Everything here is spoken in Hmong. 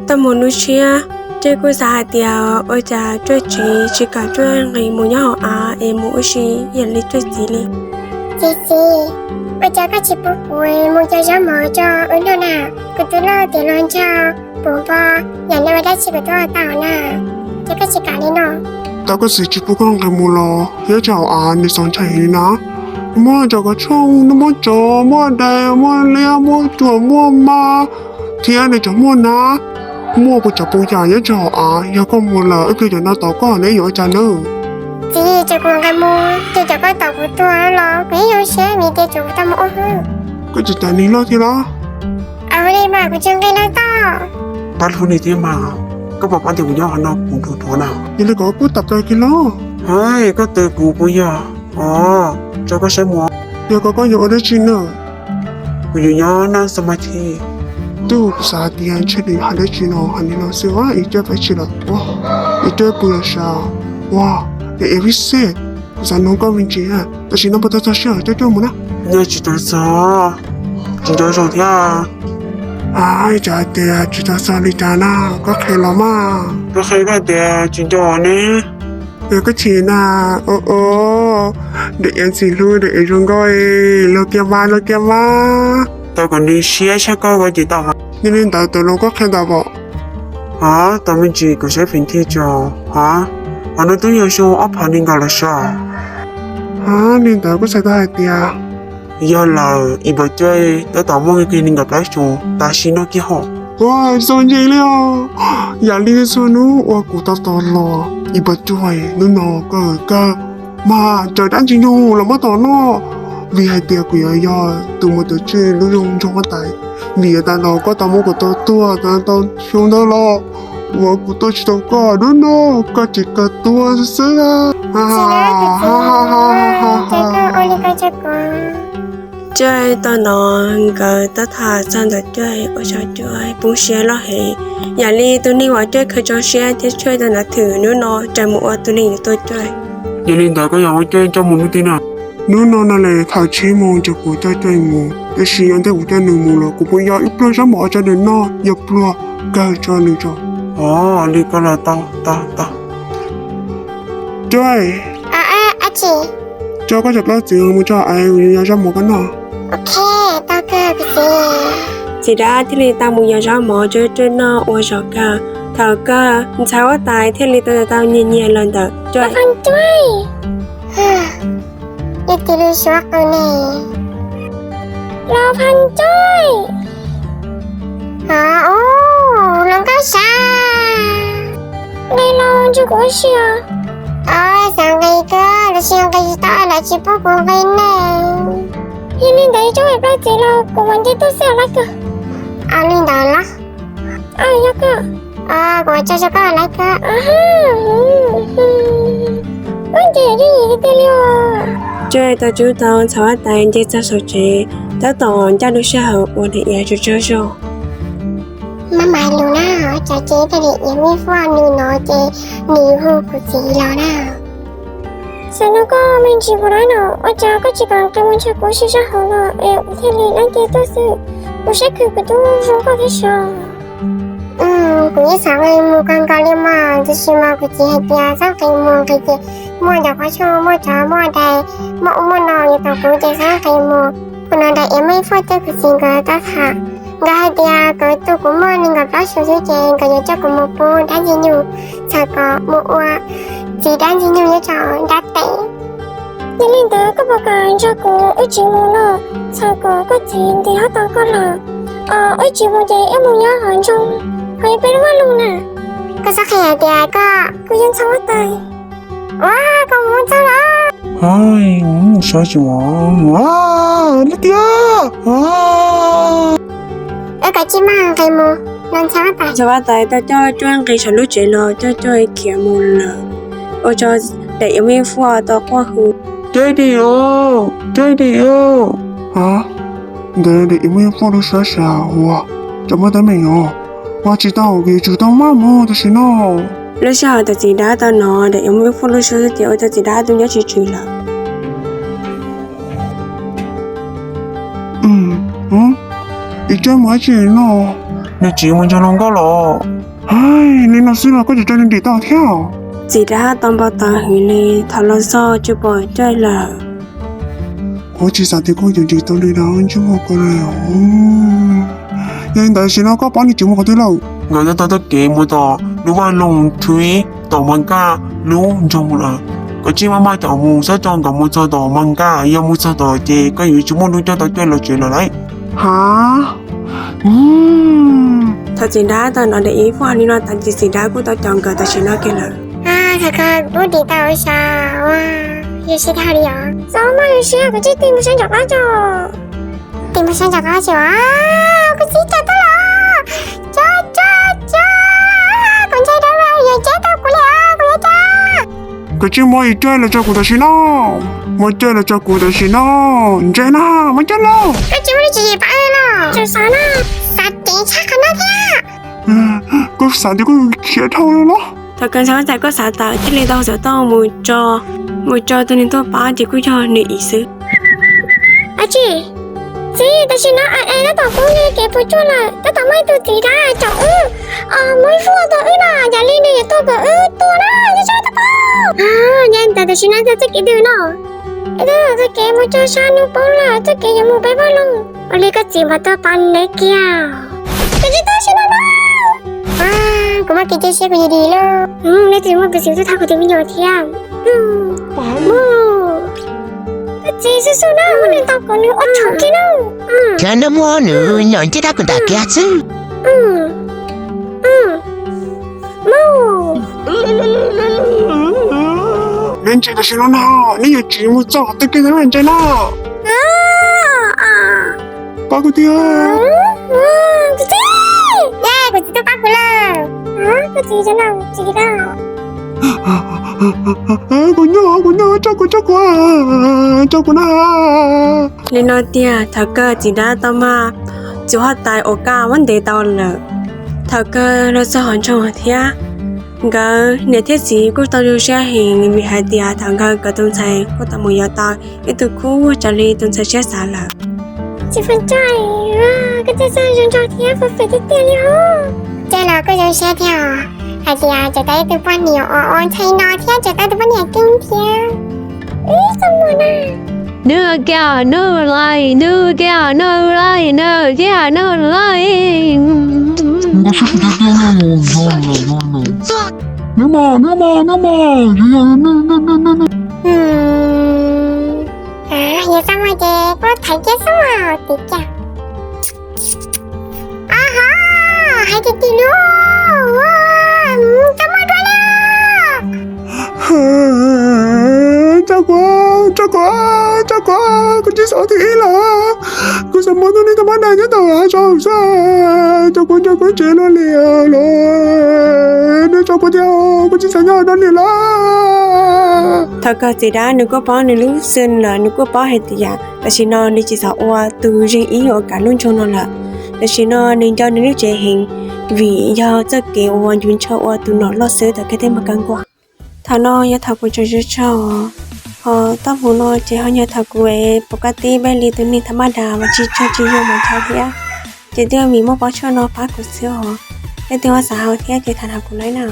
Tau mus hnub tshiab, Cuaj kuj xav hais tias ua cas Cuaj tsev tsis kam Cuaj nqis mus nyob hauv av es mus ua si ib yam li Cuaj txiv li. Txiv txiv, ua cas koj tsis pub kuv mus cog zaub mov rau wb noj na? Kuv twb loj tiav hluas nraug puv npo, yam li ua dab tsi kuv twb ua tau na, ces koj tsis kam li no. Tau koj txiv tsis pub koj nqis mus los nyob rau hauv av nws txaus ntshai heev li na. Muaj cov kav tshooj, nws muaj tsov, muaj dais, muaj liab, muaj cuam, muaj mab, thiab nws cov muaj nab, muaj puas tsav puas yam nyob rau hauv av. Yog koj mus lawm ib pliag cov no tom koj neb yuav ua cas nawb? Txiv, tsuav kuv nqis mus ces cov koj tom kuv tuag los kuv yeej zoo siab vim tias tsuav kuv tau mus ua hwj. Koj tsis tas neeg loj thiab los? Ua li mas kuv tsis nqis lawm tau. Pab hlub li thiab mas, koj puas paub tias kuv nyob hauv no kuv dhuav dhuav na. Yog li koj kuj tawm plaws kiag los. Hais, koj tawm kuv puas yog? Os, tso koj saib mus. Yog koj, koj yuav ua dab tsi na? Kuv yuav nyob noj xab mas thi. Twb kuv xav hais tias ntshe nws hais dab tsi no hais li no xwb, es Cuaj pab tsis los ua, es Cuaj puas yog sav? Ua, nws ev vij xej, kuv xav nug koj me ntsis, tam sim no puas tau txog sij hawm coj Cuaj mus na? Nyob tsis tau txog, tsis nco zoo thiab. Hais, cas tias tsis tau txog li cas na, koj qhia los mas. Koj qhia koj tias tsis nco ne. Yog koj chim na, o o, nws ev ntxim hlub, nws ev zoo nkauj, los kiag mas, los kiag mas. Tau kom nws siab tshaj koj ua ces tau mas. Yog li ntawd tawm los koj qhia ntawd pom. Hov, tau me ntsis kuv saib phim thiaj tso. Hov, hov no twb yog xyoo ob phav nees nkaum los sav. Hov, li ntawd koj txhais tau hais tias yog lawm ib npawg Cuaj, tab tom muaj kiag nees nkaum plaub xyoos tam sim no kiag hos. Ua, zoo ntshe li os. Yam li txhua hnub uas kuv tau tos los ib npawg Cuaj, hnub no kawg kawg mas raws dab ntxwg nyoog los muab tom noj, vim hais tias kuv yuav yog tus muaj tus tswj lub zoo nrog huab tais, vim yav tas los koj tau muab kuv tua tuag tau xyoo ntawd los uas kuv tua tsis tau koj, hnub no koj tseem kawg tuag xwb xwb. Cuaj tau hnov nkawd tab tham txog ntawm Cuaj ua rau Cuaj poob siab loj heev. Yam li tus neeg uas Cuaj khaws rau siab thiab Cuaj tau hnov thwm hnub no raws mus ua tus neeg yuav tua Cuaj. Yog li ntawd koj yog ua Cuaj coj mus hnub twg na? Hnub no no li thaum tsib moos ces kuv coj Cuaj mus, tiam sis yog ntej kuv coj nws mus los kuv puas yog ib pluag zaub mov rau nws noj, yog pluag kawg rau nws tso. Os, li koj los tau, tau, tau. Cuaj, tso koj cov plaub txiv mus tso es kuv yuav zaub mov koj noj. Txiv dab thiaj li tau mus yos zaub mov rau Cuaj noj ua zog kawg. Thaum kawg ntxhais huab tais thiaj li tau tau nyiag nyiag los ntawm Cuaj. Cuaj, ib tug lwj suab qw ne. Los Phaj Cuaj. Hov, hluas nkauj sav, nqis los nrog kuv ua si os. Xav nqis kawg los sis nqis tsis tau, lawv tsis pub kuv nqis ne. Yog li ntawd coj plaub txiv los kuv mam nce tuaj xwb os Laj Kawg. Li ntawd los. Yog koj, kuv tso rau koj Laj Kawg. Wb nce yam yooj yim tiag tiag li os. Cuaj tau rub tau ntxhais huab tais nce txog saum tsev, tab tom ncaj lub sij hawm uas daim iav tsaug tsaug zog. Maj mam lus na, tsam ces daim iav me foj nws no ces nws hu kuv txiv los na. Xav nug koj me ntsis puas dab no, ua cas koj tsis kam nqis mus nrog kuv ua si sab hauv no es kuv thiaj li dab nce tuaj xwb. Kuv saib kws kuv tub zoo koj thiab sav. Kuv yeej xav nqis mus kawg nkaus li mas, tiam sis mas kuv txiv hais tias txhob nqis mus, nqis ces muaj cov qhov tshuaj, muaj tsov, muaj dais, muaj ub muaj no yuav tom kuv ces txhob nqis mus. Kuv no daim iav me foj, kuv txiv nkawd tab tham, nkawd hais tias nkawd tu kuv muaj nees nkaum plaub xyoos xwb ces nkawd yuav coj kuv mus pub dab ntxwg nyoog, txhawm kom mus ua txiv dab ntxwg nyoog nyob rau dab teb. Yog li ntawd koj puas kam nrog kuv wb tsev mus no, txhawm kom koj txiv ntes huab tais koj los? Wb tsev mus ces wb mus nyob hauv nroog, hauv peb lub vaj loog na. Koj txhob qhia hais tias koj, kuv yog ntxhais huab tais. Ua, koj mus txog los? Sab tsis ua li tiag. Wb kav tsij maj nqis mus, los ntxhais huab tais. Ntxhais huab tais tau coj Cuaj nqis saum lub tsev los coj Cuaj khiav mus lawm, ua rau daim iav me foj tau quaj hu, Cuaj dim, Cuaj dim. Ntawd daim iav me foj lub suab sav ua, cov muaj teeb meem os, ua tsis tau, kuv yuav tsum tau maj mus tam sim no. Lub sij hawm thaum txiv dab tau hnov daim iav me foj lub suab xwb ces ua rau txiv dab tu nyob tsis tswm lawm. Ib tsab mus dab tsi no? Nws tsis mus nrog luag nkauj los? Li no xwb los koj tseem tso nws dim tau thiab? Txiv dab tau npau taws heev li, thaum los txog tsis pom caij lawm. Kuv tsis xav tias koj yuav dim tau li no ntsej muag ko li. Yog li ntawd tam sim no koj paub nws tseem mus qhov twg lawm? Nkawd nyob tom txoj kev mus tom lub vaj loog thib tom Mas Nkaj lub nroog lawm. Koj tsij maj maj caum mus, xyov tso nkawd mus txog tom Mas Nkaj, yog mus txog tom ces koj yuav tsis muaj lub caij tau caij los tsev lawm lauj. Ha, thaum txiv dab tau hnov li ib phoj li no tas ces txiv dab kuj tau caum nkawd tam sim no kiag lawm. Thaum kawg kuv dim tau sav, yog siab dhau li os. Txhob maj siab, kuv tsij tig mus sab ntawm qab tso. Tig mus sab ntawm qab tso, kuv txiv tso tuaj los. Tso, tso, tso, kuv ntshai dab laug yuav cab tau kuv li os, kuv yuav cab. Koj tsij muab ib caij los tso kuv tam sim no. Muab caij los tso kuv tam sim no. Ntse na, muab caij los. Koj tsis muaj lub tswv yim pab wb los? Tsis xav na. Xav ceev tshaj qhov no thiab. Koj xav tias koj khiav dhau los? Thaum kawg ntshai txais koj xav tawm thiaj li tau xav tau mus tso, mus tso tus neeg tuaj pab ces kuj yog nws ib xwb. Ab tsi, txiv, tam sim no es tab tom poob li kev puas tsuaj lawm, tab tom muaj ib tug txiv dab caum wb, muab zuaj tau wb na, yam li nws yuav tua kom wb tuag na, tsis tau tuaj pab. Yog li ntawd tam sim no txoj kev twg no? Txoj kev mus tso sab hnub poob lawm, txoj kev yuav mus pem vaj loog. Ua li koj txiv mas tuaj pab neb kiag. Koj tsis tuaj sim no na. Kuv muaj kev cia siab kuv yuav dim lauj. Nej tsis muaj peev xwm tuaj thab kuv tus me nyuam thiab. Mus. Koj txiv, xub xub na, muab nws ntaus kom nws ua tshauv kiag na. Thiab nws muab nws nyom ncej dab kws ntawm kiag xwb. Neb ntse tam sim no na, neb yuav tsis mus txog qhov twg kiag na, ntse na. Pab kuv tiag. Kuv txiv, kuv txiv tuaj pab kuv lawm. Koj txiv, kuv txiv, kuv nyob, kuv nyob, tso kuv, tso kuv, tso kuv na. Li no tiag, thaum kawg txiv dab tau maj txuas hauj tais ua kaj muab ntes tau lawm. Thaum kawg los txog hauv nroog thiab, nkawd niam thiab txiv kuj tau zoo siab heev vim hais tias thaum nkawd nkawd tus ntxhais kuj tau mus yuav tau ib tug khub raws li tus ntxhais siab xav lawm. Txiv Faj Tsaj, koj txawj txawj zoo nraug thiab pov pem tiag tiag li os. Ces los kuj zoo siab thiab os, hais tias tseem tau ib tug poj niam uas ua ntxhais no thiab tseem tau ib tug poj niam keej thiab. Ib txoj muag na. Nws kiag nws lais, nws kiag nws lais, nws kiag nws lais. Nws mas, nws mas, nws mas, yog txoj muag ces kuj thaiv kiag xwb mas tim cas. Aha, hais tias tim lub, txoj muag dua li. Tso kuv, tso kuv, tso kuv, kuv tsis xav ua thib ib lawm. Kuv xav muaj tus neeg tau mab dag nyob tom hav zoov xwb. Tso kuv, tso kuv tsev luaj li los. Nws tso kuv tiag, kuv tsis xav nyob no li lawm. Thaum kawg txiv dab nws kuj paub nws lub xwm lawm, nws kuj paub hais tias tam sim no nws tsis xav ua tus zeeg ib uas kav lub nroog no lawm. Tam sim no nws nco nws lub tsev heev, vim yog txoj kev uas ncuv ntshaw ua tus nom loj xwb thaum kawg thiaj muaj kev nquag. Thaum no yog thaum kuv tseem tshuav tsho, ho txoj hmoo no ces ho yog thaum kuv pom kaj tib peb li tus neeg tham maj das mas tsis tsaug tsis yog mus nchav thiab. Ces twb vim muaj pob tshuaj no pab kuv xwb os. Leej twg ho xav haus thiab ces tham hauv kuv laib na.